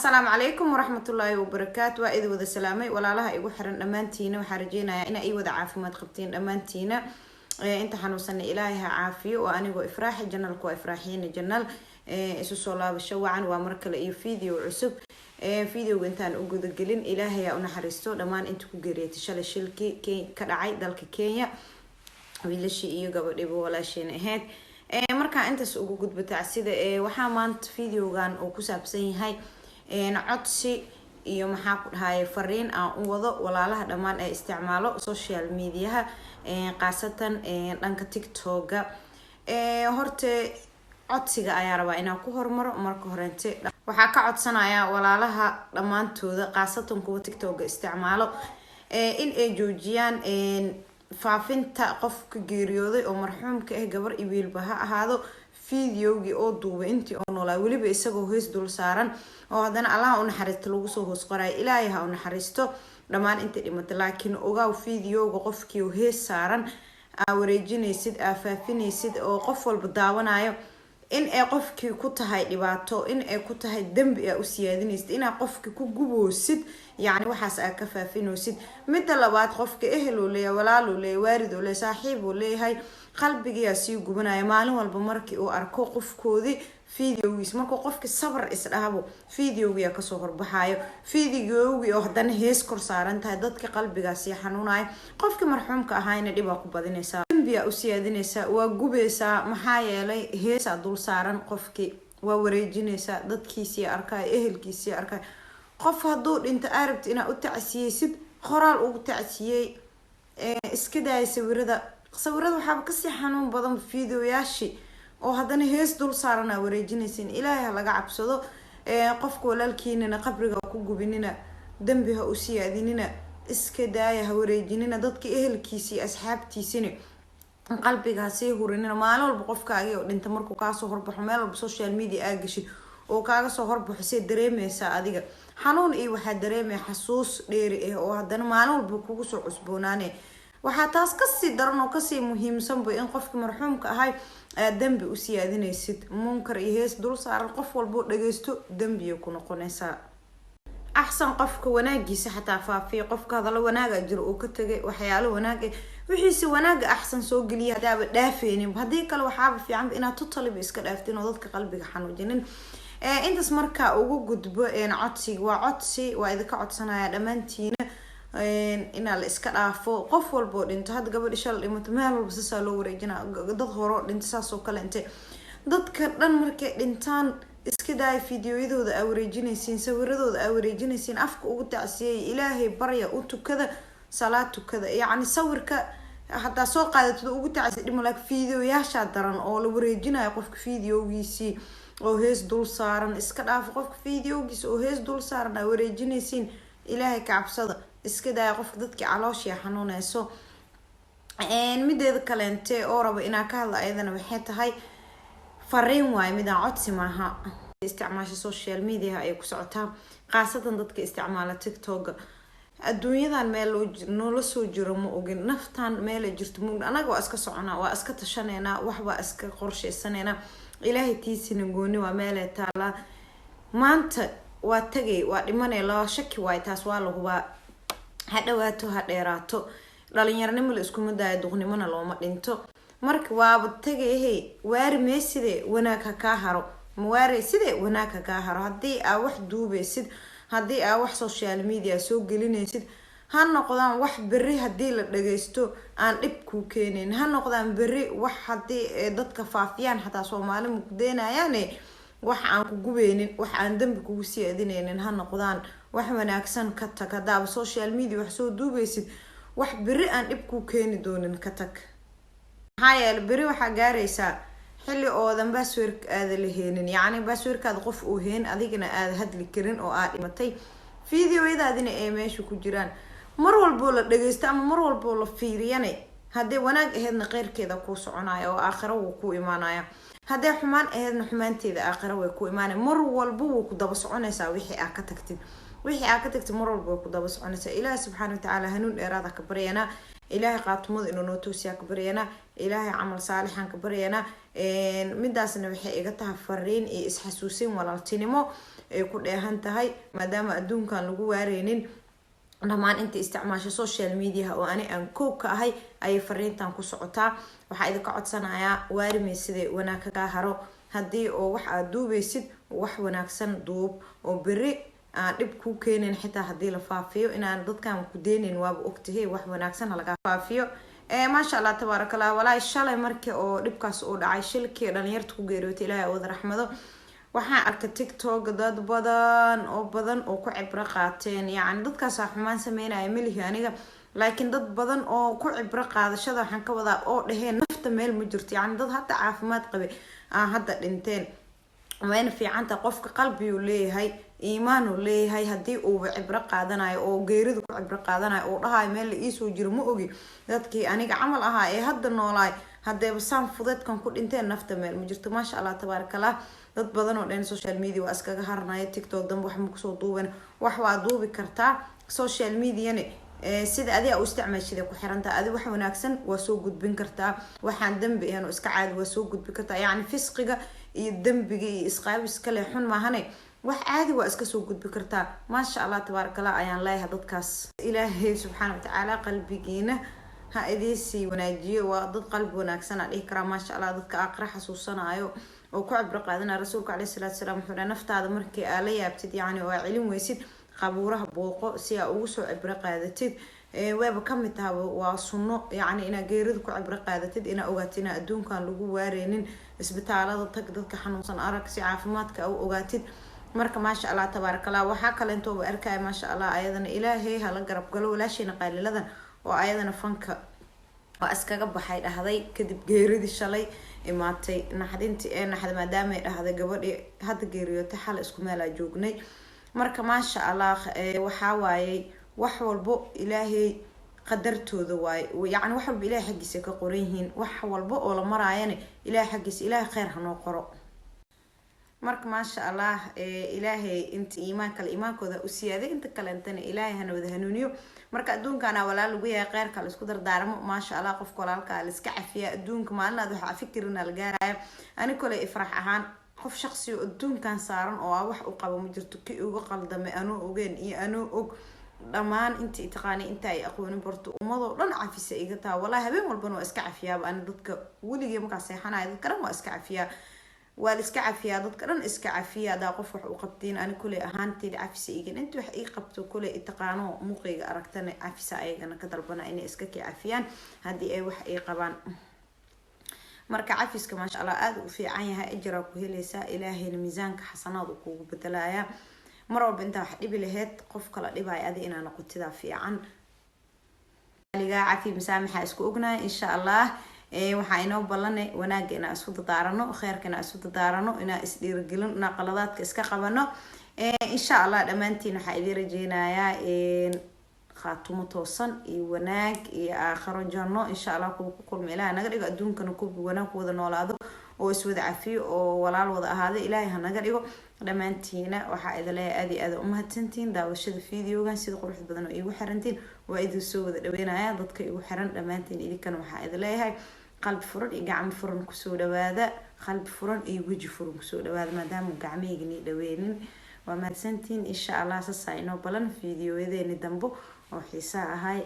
Asalaamu calaykum waraxmatullaahi wabarakaatu. Waa idin wada salaamay, walaalaha igu xiran dhammaantiina. Waxaa rajeynayaa inaa ii wada caafimaad qabtiin dhammaantiina. Inta xanuunsanay Ilaahay ha caafiyo. Waa anigoo Ifraaxi, channelku waa Ifraaxiina Channel. Isu soo laabasho wacan, waa mar kale iyo video cusub. Videoga intaan u gudagelin, Ilaahay ha u naxariisto dhammaan inta ku geeriyatay shalay shilkii ka dhacay dalka Kenya, wiilashii iyo gabadhiiba walaasheena ahayd. Markaa intaas ugu gudbo tacsida, waxaa maanta videogan uu ku saabsan yahay codsi iyo, maxaa ku dhahaye, fariin aan u wado walaalaha dhammaan ee isticmaalo social mediaha, khaasatan dhanka TikToka. Horta codsiga ayaa rabaa inaan ku hormaro. Marka horente waxaa ka codsanayaa walaalaha dhammaantooda, khaasatan kuwa TikToka isticmaalo, in ay joojiyaan faafinta qofka geeriyooday oo marxuumka ah, gabar iyo wiilba ha ahaado, videogii oo duubay intii oo noolaa, weliba isagoo hees dul saaran oo haddana "Allaha u naxariisto" lagu soo hoos qorayo. Ilaahay ha u naxariisto dhammaan inta dhimatay, laakiin ogaaw, videoga qofkii oo hees saaran aa wareejinaysid, aa faafinaysid oo qof walba daawanayo, in ay qofkii ku tahay dhibaato, in ay ku tahay dembi aa u siyaadinaysid, inaa qofkii ku guboosid, yacni waxaas aa ka faafinaysid. Midda labaad, qofka ehel uu leeyahay, walaal uu leeyahay, waalid uu leeyahay, saaxiib uu leeyahay, qalbigiyaa sii gubanaya maalin walba markii uu arko qofkoodii videogiis. Markuu qofki sabar isdhahabo, videogiyaa kasoo horbaxayo, videogii oo haddana hees kor saaran tahay. Dadka qalbigaa sii xanuunaya, qofkii marxuumka ahaayna dhibaa ku badinaysaa, dembiyaa u siyaadinaysaa, waa gubaysaa. Maxaa yeelay, heesaa dul saaran qofkii, waa wareejinaysaa, dadkiisii arkay, ehelkiisii arkay. Qof hadduu dhinto, arabti inaad u tacsiyeysid, qoraal ugu tacsiyey, iska daaya sawirada. Sawirada waxaaba kasii xanuun badan videoyaashii oo haddana hees dul saaran aa wareejinaysin. Ilaahay ha laga cabsado. Qofka walaalkiinana qabriga ku gubinina, dembi ha u siyaadinina, iska daaya, ha wareejinina. Dadka ehelkiisa iyo asxaabtiisina qalbiga ha sii hurinina. Maalin walba qofkaagi oo dhinta markuu kaasoo horbaxo, meel walba social media aa gashid oo kaaga soo horbaxo, see dareemeysaa adiga? Xanuun iyo waxaa dareemaya xasuus dheeri ah oo haddana maalin walba kugu soo cusboonaane. Waxaa taas kasii daran oo kasii muhiimsanba in qofka marxuumka ahay aad dembi u siyaadinaysid. Munkar iyo hees dul saaran qof walboo dhageysto dembiya ku noqonaysaa. Axsan qofka wanaagiisa xataa faafiya. Qofka hadallo wanaaga jiro uu ka tagay, waxyaalo wanaag ah, wixiise wanaaga axsan soo geliya hadaaba dhaafeynin. Haddii kale waxaaba fiicanba inaad totally ba iska dhaaftin oo dadka qalbiga xanuujinin. Intaas markaa ugu gudbo codsiga, waa codsi, waa idinka codsanaya dhammaantiina inaa la iska dhaafo. Qof walboo dhinto, hadda gabadhi shal dhimato, meel walba saasaa loo wareejina. Dad horoo dhinto saas oo kale intay dadka dhan markay dhintaan, iska daaya fideoyadooda aa wareejinaysiin, sawiradooda aa wareejinaysiin. Afka ugu tacsiyay, Ilaahay barya, u tukada, salaad tukada. Yacni sawirka hadaa soo qaadatid ugu tacsiy dhimo, laakiin fideoyaashaa daran oo la wareejinayo qofka videogiisii oo hees dul saaran. Iska dhaafo qofka videogiisa oo hees dul saaran aa wareejinaysiin. Ilaahay ka cabsada, iska daaya. Qofka dadkii calooshia xanuuneyso. Mideeda kaleente oo raba inaa ka hadla ayadana waxay tahay fariin waayo, midaan codsi maaha. Isticmaasha social media ayay ku socotaa, khaasatan dadka isticmaala TikToka. Adduunyadan meel loo noola soo jiro ma ogin, naftan meelay jirto ma ogin. Anaga waa iska soconaa, waa iska tashaneynaa, waxbaa iska qorsheysaneynaa. Ilaahay tiisina gooni waa, meelay taalaa. Maanta waa tagay, waa dhimanay, laba shaki waayo, taas waa la hubaa. Ha dhawaato, ha dheeraato, dhalinyaranimo la iskuma daayo, duqnimona looma dhinto. Marka waaba tagayhe, waari meyside, wanaag ha kaa haro. Ma side wanaag ha kaa haro. Haddii aa wax duubeysid, haddii aa wax social media soo gelinaysid, ha noqdaan wax beri haddii la dhageysto aan dhib kuu keenayn. Ha noqdaan beri wax haddii dadka faafiyaan xataa Soomaali mukdeenayaane, wax aan ku gubeynin, wax aan dambi kugu siyaadineynin ha noqdaan. Wax wanaagsan ka tag. Haddaaba social media wax soo duubeysid, wax beri aan dhib kuu keeni doonin ka tag. Maxaa yeele, beri waxaa gaaraysaa xilli oodan password aada la heenin, yacni passwordkaada qof uu heen, adigana aada hadli karin oo aad dhimatay, videoyadaadina ay meesha ku jiraan. Mar walboo la dhageysto ama mar walboo la fiiriyane, haddee wanaag aheydna qeyrkeeda kuu soconaya oo aakhiro wuu ku imaanaya. Haddee xumaan aheydna xumaanteeda aakhiro way ku imaanaya. Mar walba wuu ku daba soconaysaa wixii aa ka tagtid. Wixii aa ka tagtid mar walba way ku daba soconaysaa. Ilaahi subxaana watacaala hanuun dheeraada ka baryanaa. Ilaahay qaatumada inuu noo toosiyaa ka baryanaa, Ilaahay camal saalixaan ka baryanaa. Midaasna waxay iga tahay fariin iyo isxasuusin walaaltinimo ay ku dheehan tahay, maadaama adduunkan lagu waareynin. Dhammaan inta isticmaasha social mediaha oo ani aan koob ka ahay ayay fariintan ku socotaa. Waxaa idinka codsanayaa, waarimay siday wanaag kagaa haro. Haddii oo wax aad duubeysid, wax wanaagsan duub oo beri aan dhib kuu keenin. Xitaa haddii la faafiyo, inaan dadkan ku deynin waaba ogtahay. Wax wanaagsan halagaa faafiyo. Maasha Allah, tabaaraka Allah. Walaahi shalay markii oo dhibkaas uu dhacay, shilkii dhalinyarta ku geeriyootay, Ilaahay wada raxmado, waxaan arkay TikTok dad badan oo badan oo ku cibro qaateen. Yacni dadkaasaa xumaan sameynaya melihi aniga, laakiin dad badan oo ku cibro qaadashada waxaan ka wadaa oo dhaheen nafta meel ma jirto. Yacni dad hadda caafimaad qabay aan hadda dhinteen. Wayna fiicanta, qofka qalbiyuu leeyahay, iimaanuu leeyahay. Haddii uuba cibro qaadanayo oo geerida ku cibro qaadanayo oo dhahayo meel la iisoo jiro ma ogi, dadkii aniga camal ahaa ee hadda noolaay haddeeba saan fudeedkan ku dhinteen, nafta meel ma jirto. Maasha Allah, tabaarakallah. Dad badan oo dhan social media waa iskaga haranaya, TikTok dambe wax ma kusoo duuban. Wax waa duubi kartaa, social mediane sida adiga u isticmaashida ku xirantaha. Adi wax wanaagsan waa soo gudbin kartaa, waxaan dembi ahan oo iska caadi waa soo gudbin kartaa. Yacni fisqiga iyo dembiga iyo isqaabis kale xun maahane, wax caadi waa iska soo gudbi kartaa. Maasha Allah, tabaarakallah ayaan leeyahay dadkaas. Ilaahay subxaana watacaala qalbigiina ha idiisii wanaajiyo. Waa dad qalbi wanaagsan aa dhihi karaa, maasha Allah. Dadka aqra xasuusanayo oo ku cibro qaadanaya. Rasuulka caleyhi salaatu salaam wuxuu dhahay, naftaada markii aa la yaabtid, yacni oo aa celin weysid, qabuuraha booqo si aa ugu soo cibro qaadatid. Wayba kamid taha, waa sunno, yacni inaa geerida ku cibro qaadatid, inaa ogaatid inaa adduunkan lagu waareynin. Isbitaalada tag, dadka xanuunsan arag, si caafimaadka u ogaatid. Marka maasha Allah, tabaarakallah. Waxaa kalentooba arkaya, maasha Allah, ayadana Ilaahay hala garab galo walaasheena qaaliladan oo ayadana fanka waa iskaga baxay dhahday kadib geeridii shalay imaatay, naxdintii ee naxday, maadaamay dhahday gabadhii hadda geeriyootay xal isku meelaa joognay. Marka maasha Allah, waxaa waayey wax walbo Ilaahay qadartooda waaye. Yacni wax walba Ilahay xaggiisa ka qoran yihiin, wax walba oo la maraayana Ilahay xaggiisa. Ilahay kheyr hanoo qoro. Marka maasha Allah, Ilaahay inta iimaan kale iimaankooda u siyaaday, inta kalentana Ilaahay hana wada hanuuniyo. Marka adduunkana walaal lagu yahay, kheyrka la isku dardaarmo. Maasha Allah, qofka walaalka la iska cafiya. Adduunka maalinaad waxa fikirina la gaaraya. Ani kole Ifrax ahaan, qof shaqsi oo adduunkan saaran oo ah wax u qabo ma jirto. Kii uga qaldamay anoo ogeen iyo anoo og, dhammaan inta taqaanay, inta ay aqoonin barto, ummadoo dhan cafisa iga taa. Wallahi habeen walbana waa iska cafiyaaba ani dadka. Weligii markaa seexanaya dadka dhan waa iska cafiyaa, waa la iska cafiyaa, dadka dhan iska cafiya. Hadaa qof wax u qabtiin, ani kuley ahaanteyda cafisa igan. Inta wax ii qabto kuley taqaano, muuqayga aragtana, cafisa ayagana ka dalbana inay iska kii cafiyaan haddii ay wax ii qabaan. Marka cafiska, maasha Allah, aada u fiican yahay, ajaraa ku heleysaa, Ilaahayna miisaanka xasanaad uu kugu bedelaya. Mar walba intaa wax dhibi laheyd qof kala dhibaya, adi inaa noqotidaa fiican. Aligaa cafi masaamaxa isku ognahay, insha Allah. Waxaa inoo ballanay wanaaga inaa isku dadaarano, kheyrka inaa isku dadaarano, inaa isdhiirigelin, inaa qaladaadka iska qabano, insha Allah. Dhammaantiin waxaa idiin rajeynayaa khaatumo toosan iyo wanaag iyo aakharo janno, insha Allah. Kuwa ku kulma Ilahay naga dhigo. Adduunkana kuwa wanaag ku wada noolaado oo iswada cafiyo oo walaal wada ahaado Ilaahay ha naga dhigo dhammaantiina. Waxaa idin leeyahay aad iyo aad umahadsantihiin daawashada videogan, sida quruxda badan oo iigu xirantiin. Waa idin soo wada dhaweynaya dadka igu xiran dhammaantiin. Idinkana waxaa idin leeyahay qalbi furan iyo gacmo furan kusoo dhawaada, qalbi furan iyo weji furan kusoo dhawaada, maadaama gacmahayga nii dhaweynin. Waa mahadsantihiin, insha Allah. Saasaa inoo balan videoyadeeni dambo oo xiisaha ahay.